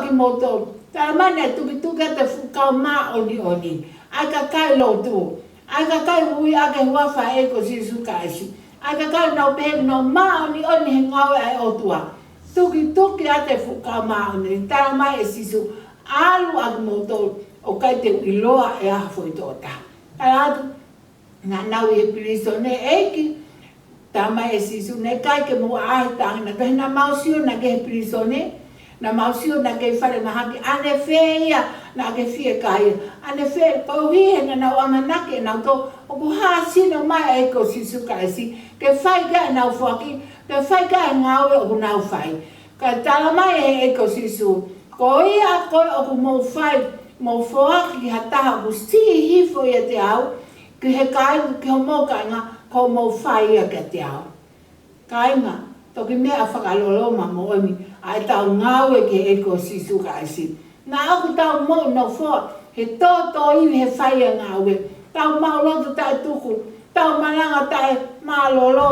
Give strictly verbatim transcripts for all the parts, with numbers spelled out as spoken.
kimoutolu. Talamai naʻe tukituki atu e fuʻu kau māʻoniʻoni, ʻa e kakai lotu, ʻa e kakai ui ʻaki e huafa ʻo e ʻEiki ko Sīsū Kalaisi, ʻa e kakai naʻa nau pehē naʻa nau māʻoniʻoni he ngāue ʻa e ʻOtua. Tukituki atu e fuʻu kau māʻoniʻoni, talamai ʻe Sīsū, ʻalu ʻa kimoutolu, ʻoku ʻikai te u ʻiloa ʻe ha foʻi tokotaha. Tala atu, naʻa nau ʻi he pilīsone, ʻEiki, talamai ʻe Sīsū, naʻe ʻikai ke mou ʻaʻahi tangi, naʻa ke, naʻa mau sio naʻa ke ʻi he pilīsone, naʻa mau sio naʻa ke ʻi falemahaki, ʻanefē ia naʻa ke fiekaia, ʻanefē, koeʻuhi he naʻa nau ʻamanaki ʻe nautolu ʻoku hāsino mai e ʻEiki ko Sīsū Kalaisi ke fai ki ai ʻenau foaki, ke fai ki ai e ngāue ʻoku nau fai. Ka talamai ʻe he ʻEiki ko Sīsū, ko ia ko ē ʻoku mou fai, mou foaki ki ha taha ʻoku siʻi hifo ʻiate au, ki he kāinga, ki hoʻomou kāinga, ko hoʻomou fai ia kiate au. Kāinga, toki meʻa fakaloloma moʻoni ʻa ʻetau ngāue ki he ʻEiki ko Sīsū Kalaisi. Naʻa ʻoku tau moʻunofoa he tōtōivi he fai e ngāue. Tau maʻulotu taʻetuku, tau malanga taʻemālōlō,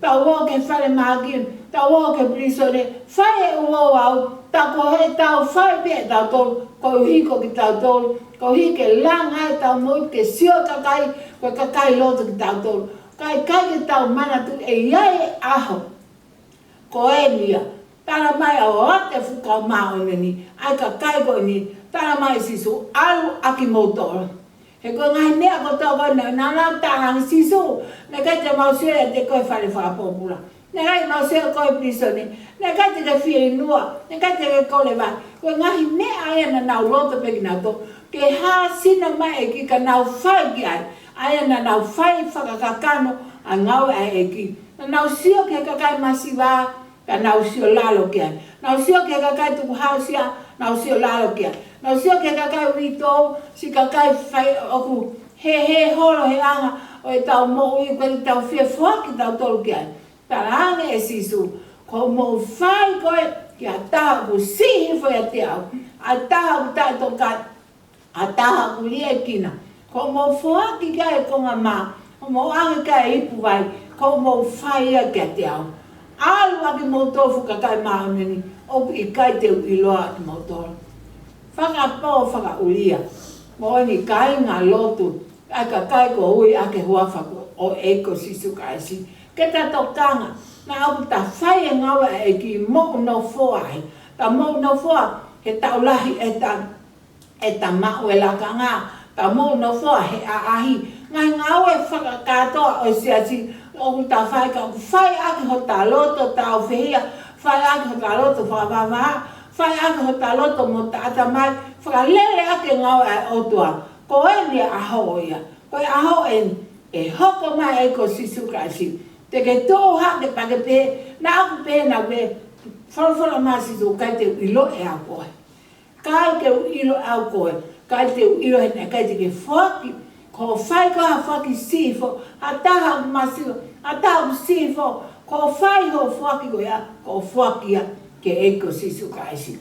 tau ō ki he falemahaki, tau ō ki he pilīsone, fai e ʻū ouau, tā ko ʻetau fai pē ʻetautolu, koeʻuhi ko kitautolu, koeʻuhi ke langa ʻetau moʻui ke sio e kakai, ko e kakai lotu kitautolu. Ka ʻikai ke tau manatuʻi ʻe ʻi ai e ʻaho ko eni ia, talamai ʻe ʻoatu e fuʻu kau māʻoniʻoni, ʻa e kakai ko eni, talamai ʻe Sīsū, ʻalu ʻa kimoutolu. He ko e ngaahi meʻa kotoa ko ena, naʻa nau talaange, Sīsū, naʻe ʻikai te mau sio ʻiate koe he fale fakapōpula. Naʻe ʻikai mau sio koe he pilīsone, naʻe ʻikai te ke fieinua, naʻe ʻikai te ke kole vai. Ko e ngaahi meʻa ia naʻa nau loto pē kinautolu ke hāsino mai e ʻEiki ka nau fai ki ai. ʻA ia naʻa nau fai fakakakano ʻa e ngāue ʻa e ʻEiki. Naʻa nau sio ki he kakai masiva, ka nau sio lalo ki ai. Nau sio ki he kakai tukuhausia, nau sio lalo ki ai. Nau sio ki he kakai uitou, siʻi kakai fai ʻoku hē, hē holo he anga ʻo ʻetau moʻui, ʻoku ʻikai te tau fie foaki kitautolu ki ai. Talaange ʻe Sīsū, ko hoʻomou fai ko ē ki ha taha ʻoku siʻi hifo ʻiate au, ʻa e taha ʻoku taʻetokanga, ʻa e taha ʻoku liʻekina. Ko hoʻomou foaki ki ai e konga mā, hoʻomou ʻoange ki ai e ipu vai, ko hoʻomou fai ia kiate au. ʻAlu ʻa kimoutolu fuʻu kakai māʻoniʻoni, ʻoku ʻikai te u ʻiloa ʻa kimoutolu. Fakapō, fakaʻulia, moʻoni kāinga lotu, ʻa e kakai kuo ui ʻaki e huafa ko ē ʻo e ʻEiki ko Sīsū Kalaisi. Ke ta tokanga, naʻa ʻoku ta fai e ngāue ʻa e ʻEiki moʻunofoa ai. Ta moʻunofoa he taʻu lahi ʻeta, ʻeta maʻu e lakanga. Ta moʻunofoa he ʻaʻahi. Ngaahi ngāue fakakātoa ʻo e siasi ʻoku ta fai ka ʻoku fai ʻaki hota loto tāufehiʻa, fai ʻaki hota loto fakavavā, fai ʻaki hota loto mo hota ʻatamai, fakalele ʻaki e ngāue ʻa e ʻOtua. Ko eni e ʻaho ia. Ko e ʻaho eni ʻe hoko mai e ʻEiki ko Sīsū Kalaisi. Te ke tuʻu hake pea ke pehē, naʻa ku pehē naʻa ku pehē, folofola mai ʻa Sīsū, ʻikai te u ʻilo ʻe au koe. ʻIkai te u ʻilo ʻe au koe. ʻIkai te u ʻilo he naʻe ʻikai te ke foaki. Ko hoʻo fai ko ē ha foaki siʻi hifo, ha taha ʻoku masiva, ha taha ʻoku siʻi hifo, ko hoʻo fai hoʻo foaki ko ia, ko hoʻo foaki ia ki he ʻEiki ko Sīsū Kalaisi.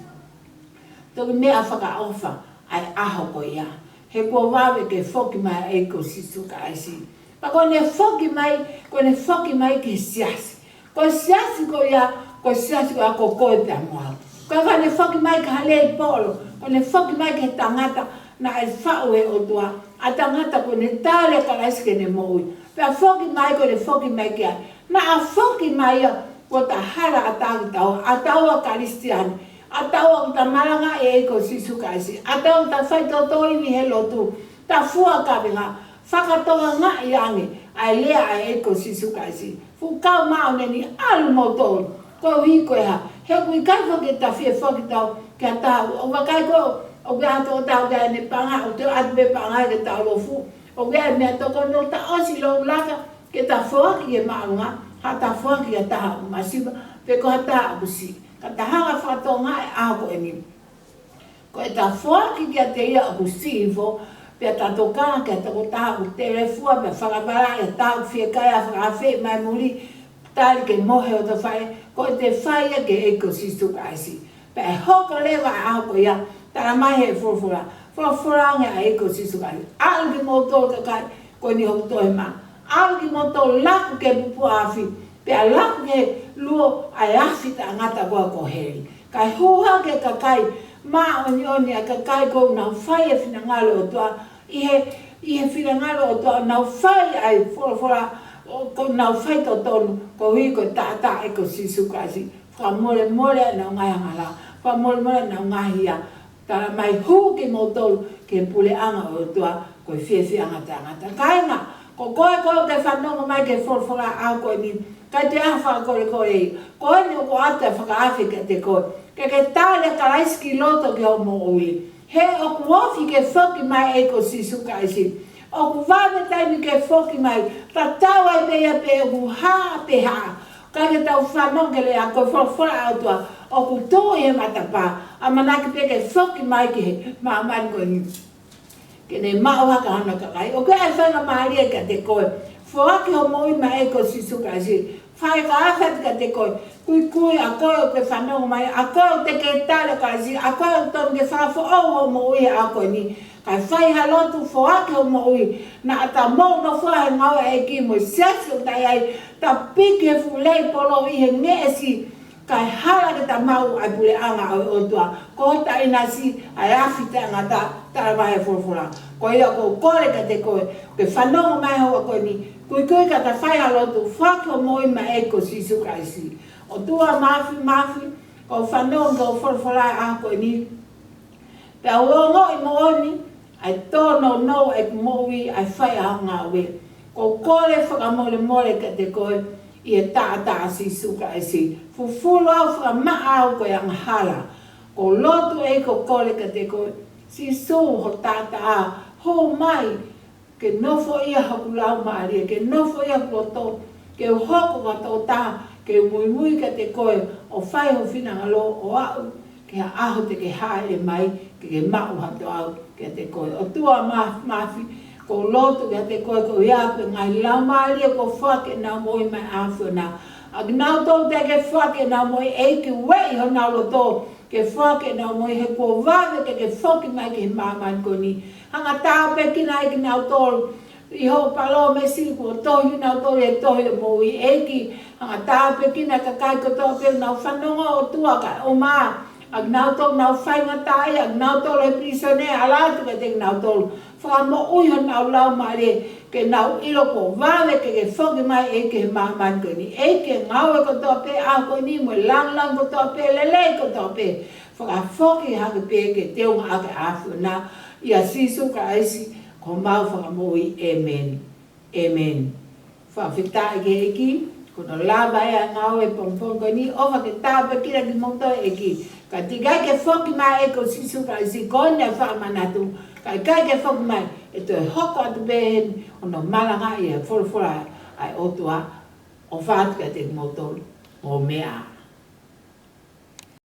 Toki meʻa fakaʻofa ʻa e ʻaho ko ia. He kuo vave ke foki mai e ʻEiki ko Sīsū Kalaisi. Pea ko ʻene foki mai, ko ʻene foki mai ki he siasi. Ko e siasi ko ia, ko e siasi ko ia ko koe pea mo au. Ko e, ko ʻene foki mai ki ha lelei polo, ko ʻene foki mai ki he tangata naʻe faʻu ʻe he ʻOtua. ʻA e tangata ko ʻene tali ʻa Kalaisi ki heʻene moʻui. Pea foki mai, ko ʻene foki mai ki ai. Naʻa foki mai ia, kuo ta hala ʻatautolu, ʻa taua Kalisitiane, ʻa taua ʻoku ta malanga e ʻEiki ko Sīsū Kalaisi, ʻa taua ʻoku ta fai tōtōivi he lotu, ta fua kavenga, fakatokangaʻi ange ʻa e lea ʻa e ʻEiki ko Sīsū Kalaisi. Fuʻu kau māʻoniʻoni, ʻalu moutolu, koeʻuhi ko e hā? He ʻoku ʻikai foki ke ta fie foaki tautolu ki ha taha. ʻOku vakai ko ē, ʻoku ʻi ai ha tokotaha ʻoku ʻi ai ʻene paʻanga, ʻoku toe ʻoatu pē paʻanga ke tau lofu. ʻOku ʻi ai e meʻatokoni, ʻoku ta ʻosi lou laka ke ta foaki e maʻunga, ha ta foaki ha taha ʻoku masiva, pe ko ha taha ʻoku siʻi. Ka ta hanga fakatokangaʻi e ʻaho ko eni. Ko ʻeta foaki kiate ia ʻoku siʻi hifo, pea ta tokanga ki ha tokotaha ʻoku telefua, pea fakavalaʻi ha taha ʻoku fiekaia, fakaafeʻi mai muli, tali ke mohe hoto fai, ko ʻete fai ia ki he ʻEiki ko Sīsū Kalaisi. Pea ʻe hoko leva e ʻaho ko ia, talamai ʻe he folofola, folofola ange ʻa e ʻEiki ko Sīsū Kalaisi. ʻAlu kimoutolu kakai, ko eni hoku tohi mā. ʻAlu kimoutolu laku ki he pupuʻa afi, pea laku ki he luo ʻa e afi taʻengata ko ē ko heli. Kae hū hake e kakai māʻoniʻoni, ʻa e kakai ʻoku nau fai e finangalo ʻo e ʻOtua, ʻi he, ʻi he finangalo ʻo e ʻOtua, nau fai ʻa e folofola, ʻoku nau fai totonu, koeʻuhi ko e taʻataʻa ʻo Sīsū Kalaisi. Fakamolemole ʻenau ngaahi angahala, fakamolemole ʻenau ngaahi hia, tala mai hū kimoutolu ki he puleʻanga ʻo e ʻOtua, ko e fiefiaʻanga taʻengata. Kāinga, ko koe ʻoku ke fanongo mai ki he folofola ʻaho ko eni, ʻikai toe ʻi ai ha fakakolekole. Ko eni ʻoku ʻoatu e fakaafe kiate koe ke ke tali ʻa Kalaisi ki loto ki hoʻo moʻui. He ʻoku ofi ke foki mai e ʻEiki ko Sīsū Kalaisi. ʻOku vave e taimi ke foki mai, tatau ai pē ia pe ʻoku hā pe hā. Ka ke tau fanongo ki he lea ko e folofola ʻa e ʻOtua, ʻoku tuʻu ʻi he matapā, ʻamanaki pē ke foki mai ki he māmani ko eni, ke ne maʻu hake hono kakai. ʻOku ʻi ai e faingamālie kiate koe. Foaki hoʻo moʻui maʻa e ʻEiki ko Sīsū Kalaisi. Fakaafe atu kiate koe. Kuikui, ʻa koe ʻoku ke fanongo mai, ʻa koe ʻoku teʻeki ke tali ʻa Kalaisi, ʻa koe ʻoku totonu ke fakafoʻou hoʻo moʻui he ʻaho ko eni, kae fai ha lotu, foaki hoʻo moʻui. Naʻa ta mou nofo he ngāue ʻa e ʻEiki mo e siasi ʻoku ta ʻi ai, ta piki he fuʻu lei polo ʻi he ngeʻesi, kae hala ke ta maʻu ʻa e puleʻanga ʻo e ʻOtua. Ko hota ʻinasi ʻa e afi taʻengata, tala mai e folofola. Ko ia ʻoku ou kole kiate koe, ke fanongo mai he ʻaho ko eni, kuikui ka ta fai ha lotu, foaki hoʻo moʻui maʻa e ʻEiki ko Sīsū Kalaisi. ʻOtua Māfimafi, ʻoku ou fanongo ki hoʻo folofola he ʻaho ko eni, pea u ongoʻi moʻoni ʻa e tōnounou ʻeku moʻui, ʻa e fai ʻa hoʻo ngāue. ʻOku ou kole fakamolemole kiate koe ʻi he taʻataʻa ʻo Sīsū Kalaisi. Fufulu au, fakamaʻa au ko e angahala. ʻOku ou lotu ʻEiki, ʻoku ou kole kiate koe, Sīsū, ho taʻataʻa, hū mai ke nofoʻia hoku laumālie, ke nofoʻia hoku loto, ke u hoko ko ha tokotaha ke muimui kiate koe, ʻo fai ho finangalo, ʻo aʻu ki he ʻaho te ke hāʻele mai, ke ke maʻu ha toʻa kiate koe. ʻOtua Māfimafi, ʻoku ou lotu kiate koe, ko ia ʻoku ʻi ai e ngaahi laumālie kuo foaki ʻenau moʻui maʻa e ʻAfiona. ʻA kinautolu teʻeki ke foaki ʻenau moʻui, ʻEiki, ueʻi honau loto ke foaki ʻenau moʻui, he kuo vave ke ke foki mai ki he māmani ko eni. Hanga ʻo tāpuekina ʻEiki kinautolu ʻi hoʻo palōmesi kuo tohi kinautolu he tohi ʻo e moʻui, ʻEiki. Hanga ʻo tāpuekina e kakai kotoa pē ʻoku nau fanongo, ʻOtua, kae ʻumaʻā ʻa kinautolu ʻoku nau faingataʻaʻia, ʻa kinautolu ʻi he pilīsone, ala atu kiate kinautolu. Fakamoʻui honau laumālie, ke nau ʻilo kuo vave ke ke foki mai, ʻEiki, ki he māmani ko eni. ʻEiki, e ngāue kotoa pē he ʻaho ko eni mo e lāngilangi kotoa pē, lelei kotoa pē, fakafoki hake pē ke teunga ʻaki e ʻAfiona, ʻia Sīsū Kalaisi ko homau Fakamoʻui. ʻĒmeni. ʻĒmeni. Fakafetaʻi ki he ʻEiki, ko hono lava ʻa e ngāue pongipongi ko eni, ʻofa ke tāpuekina kimoutolu ʻe he ʻEiki. Ka ʻoku ʻikai ke foki mai e ʻEiki ko Sīsū Kalaisi, ko eni e fakamanatu, ka ʻikai ke foki mai, ʻe toe hoko atu pē heni hono malangaʻi e folofola ʻa e ʻOtua. ʻOfa atu kiate kimoutolu, mou meʻa ā.